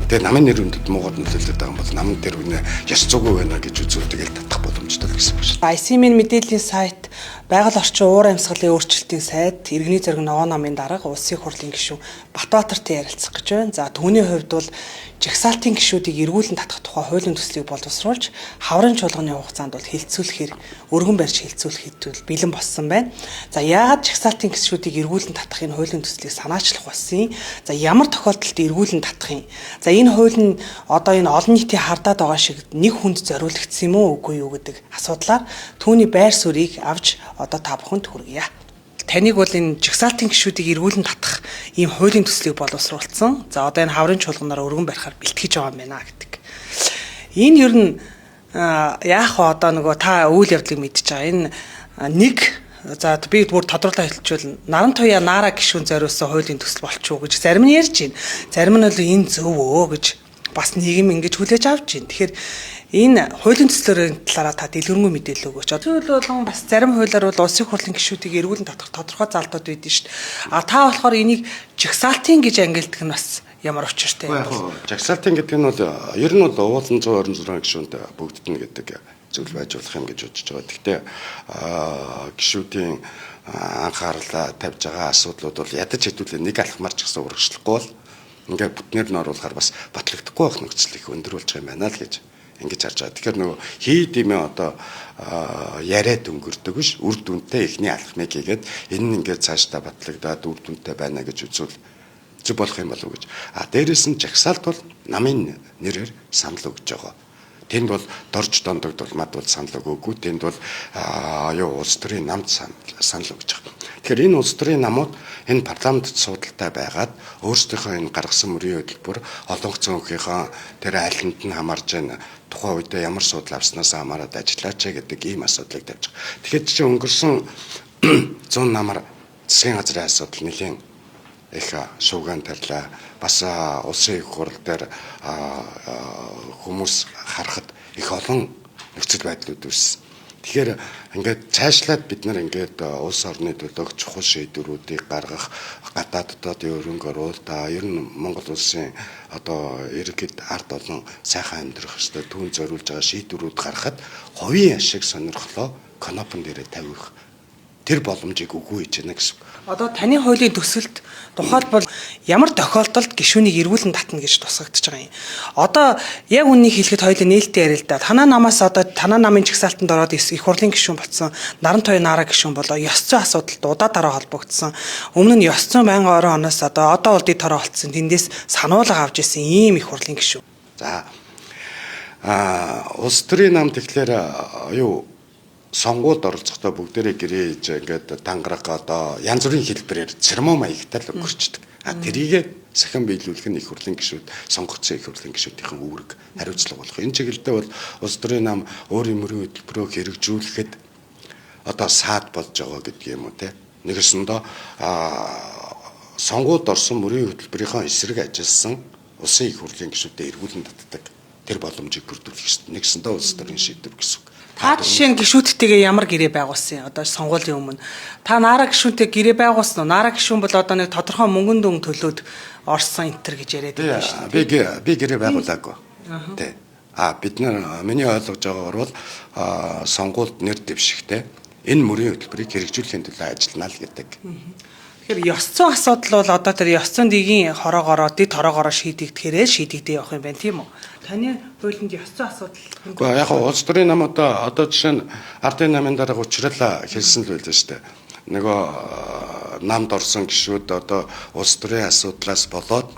Тэгээ намын нэр хүндэд муугар нөлөөлөд байгаа юм бол намын тэр үнэ ёс зүйгүй байна гэж үзвэл тэгэл татах боломжтой л гэсэн үг шүү. ICM-ийн мэдээллийн сайт байгаль орчин уур амьсгалын өөрчлөлтийн сайд иргэний зориг ногоон намын дарга улсын хурлын гишүүн Батбаатартай ярилцах гэж байна. За түүний хувьд бол жагсаалтын гишүүдийг эргүүлэн татах тухай хуулийн төслийг боловсруулж хаврын чуулганы хугацаанд бол хэлэлцүүлэхээр өргөн барьж хэлэлцүүлэхэд бол бэлэн болсон байна. За яагаад жагсаалтын гишүүдийг эргүүлэн татах энэ хуулийн төслийг санаачлах болсон юм? За ямар тохиолдолд эргүүлэн татах юм? За энэ хууль нь одоо энэ олон нийтийн хардаад байгаа шиг нэг хүнд зориулагдсан юм уу үгүй юу гэдэг асуудлаар түүний байр суурийг авч одоо та бүхэнд хүргье. Таныг бол энэ жагсаалтын гишүүдийг эргүүлэн татах ийм хуулийн төслийг боловсруулсан. За одоо энэ хаврын чуулганаар өргөн барихаар бэлтгэж байгаа юм байна гэдэг. Энэ ер нь яах вэ одоо нөгөө та үйл явдлыг мэдчихэж байгаа. Энэ нэг за би бүр тодруулаа хэлчихвэл наран туяа наара гишүүн зориулсан хуулийн төсөл болчихоо гэж зарим нь ярьж байна. Зарим нь бол энэ зөв өө гэж бас нийгэм ингэж хүлээж авч байна. Тэгэхээр энэ хуулийн төслөөрийн талаараа та дэлгэрэнгүй мэдээлэл өгөөч. Хууль болгон бас зарим хуулиар бол улсын хурлын гишүүдийг эргүүлэн татах тодорхой залтууд байдэн шүү дээ. А та болохоор энийг жагсаалтын гэж ангилдаг нь бас ямар учиртай юм бэ? Жагсаалтын гэдэг нь бол ер нь бол уулан 126 гишүүнд бүгддэнэ гэдэг зүйл байж болох юм гэж бодож байгаа. Гэхдээ гишүүдийн анхаарлаа тавьж байгаа асуудлууд бол ядаж хэдүүлээ нэг алхмаар ч гэсэн урагшлахгүй бол ингээ бүтнээр нь оруулахаар бас батлагдахгүй байх нөхцөл их өндөр болж байгаа юм байна л гэж ингэж харж байгаа. Тэгэхээр нөгөө хий димээ одоо яриад өнгөрдөг биш үр дүнтэй эхний алхмыг хийгээд энэ нь ингээд цаашдаа батлагдаад үр дүнтэй байна гэж үзвэл зөв болох юм болов уу гэж. А дээрэс нь жагсаалт бол намын нэрээр санал өгж байгаа. Тэнд бол дорж дондог дулмаад бол санал өгөөгүй. Тэнд бол юу улс төрийн намд санал өгж байгаа. Тэгэхээр энэ улс төрийн намууд энэ парламентд суудалтай байгаад өөрсдийнхөө энэ гаргасан мөрийн хөтөлбөр олон цөөнхийнхөө тэр айланд нь хамаарж байна. Тухайн үедээ ямар суудал авснаас хамаарат ажиллаач гэдэг ийм асуудлыг тавьж байгаа. Тэгэхээр чинь өнгөрсөн 100 намар засгийн газрын асуудал нэлийн их шуугиан тавилаа. Бас улсын их хурал дээр хүмүүс харахад их олон нөхцөл байдлууд үүссэн. Тэгэхээр ингээд цаашлаад бид нар ингээд улс орны төлөөх чухал шийдвэрүүдийг гаргах гадаад дотоодын хөрөнгө оруулалт ер нь Монгол улсын одоо иргэд ард олон сайхан амьдрах ёстой түүнд зориулж байгаа шийдвэрүүд гаргахад хувийн ашиг сонирхлоо кнопон дээрээ тавих тэр боломжийг үгүй хийж байна гэсэн. Одоо таны хуулийн төсөлд тухайлбал ямар тохиолдолд гишүүнийг эргүүлэн татна гэж тусгагдчихж байгаа юм. Одоо яг үннийг хэлэхэд хоёулаа нээлттэй яриа л да. Танаа намаас одоо танаа намын жагсаалтанд ороод их хурлын гишүүн болсон наран туяа наара гишүүн болоо ёс зүйн асуудалд удаа дараа холбогдсон. Өмнө нь ёс зүйн байнгын орон оноос одоо одоо улдын тороо олцсон. Тэндээс сануулга авч ирсэн ийм их хурлын гишүүн. За улс төрийн нам тэгэхээр юу сонгуульд оролцохдоо бүгдээрээ гэрээ хийж ингээд тангараг одоо янз бүрийн хэлбэрээр церемони маягтай л өнгөрчдөг. А тэрийг сахин биелүүлэх нь их хурлын гишүүд сонгогдсон их хурлын гишүүдийн үүрэг хариуцлага болох. Энэ чиглэлдээ бол улс төрийн нам өөрийн мөрийн хөтөлбөрөө хэрэгжүүлэхэд одоо саад болж байгаа гэдэг юм уу те. Нэгэсэндээ сонгуульд орсон мөрийн хөтөлбөрийнхөө эсрэг ажилласан улсын их хурлын гишүүдэд эргүүлэн татдаг тэр боломжийг бүрдүүлэх ёстой. Нэгсэндээ улс төрийн шийдвэр гэсэн үг. Та жишээ нь гишүүдтэйгээ ямар гэрээ байгуулсан юм? Одоо сонгуулийн өмнө та наара гишүүнтэй гэрээ байгуулсан уу? Наара гишүүн бол одоо нэг тодорхой мөнгөн дүн төлөөд орсон энэ төр гэж яриад байсан шүү дээ. Би гэрээ байгуулаагүй. Тэ. А бид нар миний ойлгож байгаагаар бол сонгуульд нэр дэвшихтэй энэ мөрийн хөтөлбөрийг хэрэгжүүлэхийн төлөө ажиллана л гэдэг. Тэгэхээр ёс зүйн асуудал бол одоо тэр ёс зүйн дэгийн хороогоороо дэд хороогоороо шийдэгдэхээрээ шийдэгдээ явах юм байна тийм үү? Таны хуулинд ёс зүйн асуудал. Үгүй яг улс төрийн нам одоо жишээ нь ардын намын дарга учрал хэлсэн л байлаа шүү дээ. Нөгөө намд орсон гишүүд одоо улс төрийн асуудлаас болоод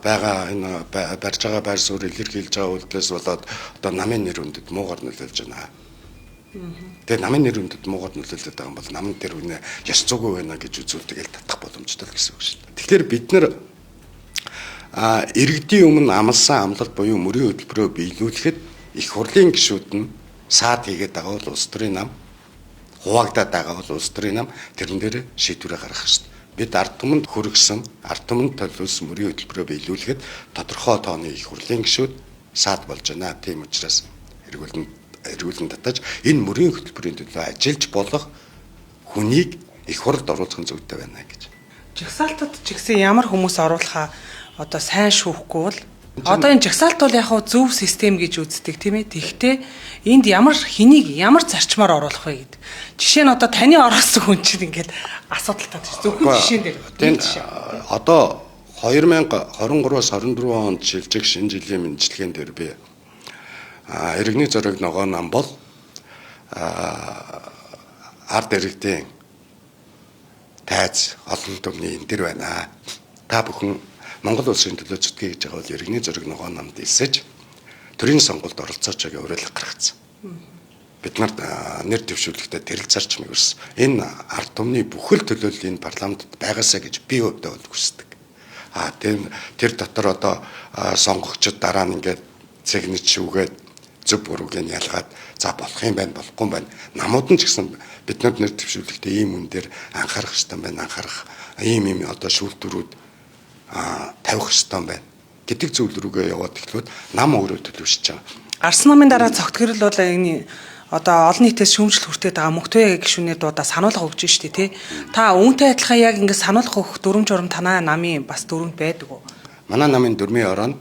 байгаа энэ барьж байгаа байр суурь илэрхийлж байгаа үйлдэлээс болоод одоо намын нэр хүндэд муугар нөлөөлж байна. Тэгээ намын нэр хүндэд муугар нөлөөлөд байгаа юм бол намын тэр үнэ ёс зүйгүй байна гэж үзвэл тэгэл татах боломжтой л гэсэн үг шүү дээ. Тэгэхээр бид нар иргэдийн өмнө амласан амлалт буюу мөрийн хөтөлбөрөө биелүүлэхэд их хурлын гишүүд нь саад хийгээд байгаа бол улс төрийн нам хуваагдаад байгаа бол улс төрийн нам тэрэн дээр шийдвэрээ гаргах ёстой. Бид ард түмэнд хөргсөн, ард түмэнд төлөвлөсөн мөрийн хөтөлбөрөө биелүүлэхэд тодорхой тооны их хурлын гишүүд саад болж байна. Тийм учраас эргүүлэн татаж энэ мөрийн хөтөлбөрийн төлөө ажиллаж болох хүнийг их хурлд оруулах нь зүйтэй байна гэж. Жагсаалтад ч гэсэн ямар хүмүүс оруулахаа одоо сайн шүүхгүй бол одоо энэ жагсаалт бол яг зөв систем гэж үздэг, тийм ээ. Тэгэхдээ энд ямар хэнийг ямар зарчмаар оруулах вэ гэдэг. Жишээ нь одоо таны оруулсан хүн чинь ингээд асуудалтай тийм. Зөвхөн жишээн дээр. Тийм, одоо 2023-аас 24 онд шилжих шинэ жилийн мэндчилгээнд дээр би иргэний зориг ногоо нам бол ард иргэдийн тайз олон түмний энэ дэр байна. Та бүхэн Монгол улсын төлөө зүтгэе гэж байгаа бол иргэний зориг ногоо намд элсэж төрийн сонгуульд оролцооч гэж уриалга гаргацсан. Бид нарт нэр дэвшүүлэхдээ тэрэл зарчмыг өрсөн. Энэ ард түмний бүхэл төлөөлөл энэ парламентод байгаасаа гэж би хувьдаа бол хүсдэг. А тийм, тэр дотор одоо сонгогчид дараа нь ингээд цэгнэж шүүгээд зөв бурууг нь ялгаад за болох юм байна, болохгүй юм байна. Намууд нь ч гэсэн бид нар нэр дэвшүүлэхдээ ийм үн дээр анхаарах хэрэгтэй байна, анхаарах ийм ийм одоо шүүлтүүрүүд тавих хэрэгтэй байна гэдэг зүйл рүүгээ яваад эхлүүд нам өөрөө төлөвшөж байгаа. Гарсан намын дараа цогтгэрэл бол энэ одоо олон нийтээс шүүмжлэл хүртээд байгаа Мөнхтөе гишүүнээ дуудаа сануулга өгч штэ, тий. Та үүнтэй адилхан яг ингэ сануулга өгөх дүрм журам танай намын бас дүрмд байдаг уу? Манай намын дүрмийн ороо нь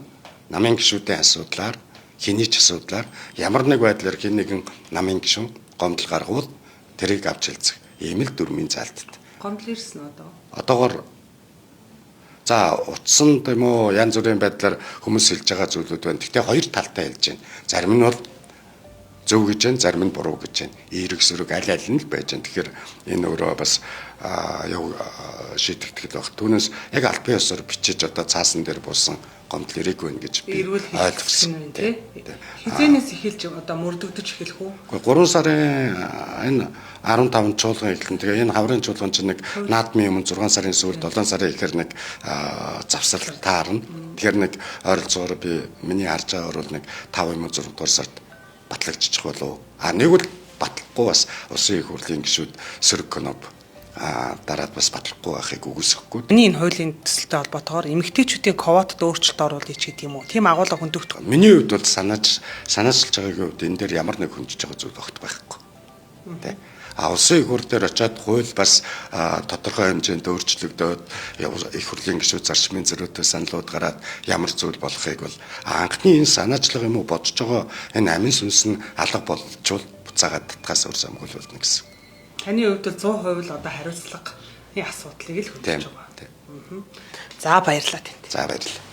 намын гишүүдийн асуудлаар, хэний ч асуудлаар ямар нэг байдлаар хэн нэгэн намын гишүүн гомдол гаргавал тэрийг авч хэлцэх ийм л дүрмийн залтд. Гомдол ирсэн одоо. Одоогор за утсан тийм үү, янз бүрийн байдлаар хүмүүс хэлж байгаа зүйлүүд байна. Гэхдээ хоёр талтай хэлж байна. Зарим нь бол зөв гэж байна, зарим нь буруу гэж байна. Эерэг сөрөг аль аль нь л байж байна. Тэгэхээр энэ өөрөө бас шийдэгдэх байх. Түүнээс яг албан ёсоор бичиж одоо цаасан дээр буусан гомдол ирээгүй байх гэж би ойлгосон, тий. Хизээнээс эхэлж одоо мөрдөгдөж эхэлэх үү? Үгүй, 3 сарын энэ 15 чуулган эхэлнэ. Тэгээ энэ хаврын чуулган чинь нэг наадмын өмнө 6 сарын сүүлд, 7 сарын эхээр нэг завсрал таарна. Тэгэхээр нэг ойролцоогоор би миний харж байгаагаар бол нэг 5 юм уу 6 дугаар сард батлагдчих болов. А нэг бол батлахгүй бас улсын их хурлын гишүүд сөрөг кноп дараад бас батлахгүй байхыг үгүйсэхгүй. Миний энэ хуулийн төсөлтэй холбоотойгоор эмэгтэйчүүдийн квотад өөрчлөлт оруулъя ч гэдэг юм уу? Тийм агуулга хөндөгдөх. Миний хувьд бол санаачилж байгаагийн хувьд энэ дээр ямар нэг хөндөж байгаа зүйл огт байхгүй. Тэ? А улсын их хурл дээр очиад хууль бас тодорхой хэмжээнд өөрчлөгдөөд их хурлын гишүүд зарчмын зөрүүтэй саналууд гараад ямар зүйл болохыг бол анхны энэ санаачлага юм уу бодож байгаа энэ амин сүнс нь алга болчвол буцаагаад татгаас өөр замгүй болно гэсэн. Таны хувьд бол 100% л одоо хариуцлагын асуудлыг л хөтлөж байгаа. За баярлалаа танд. За баярлалаа.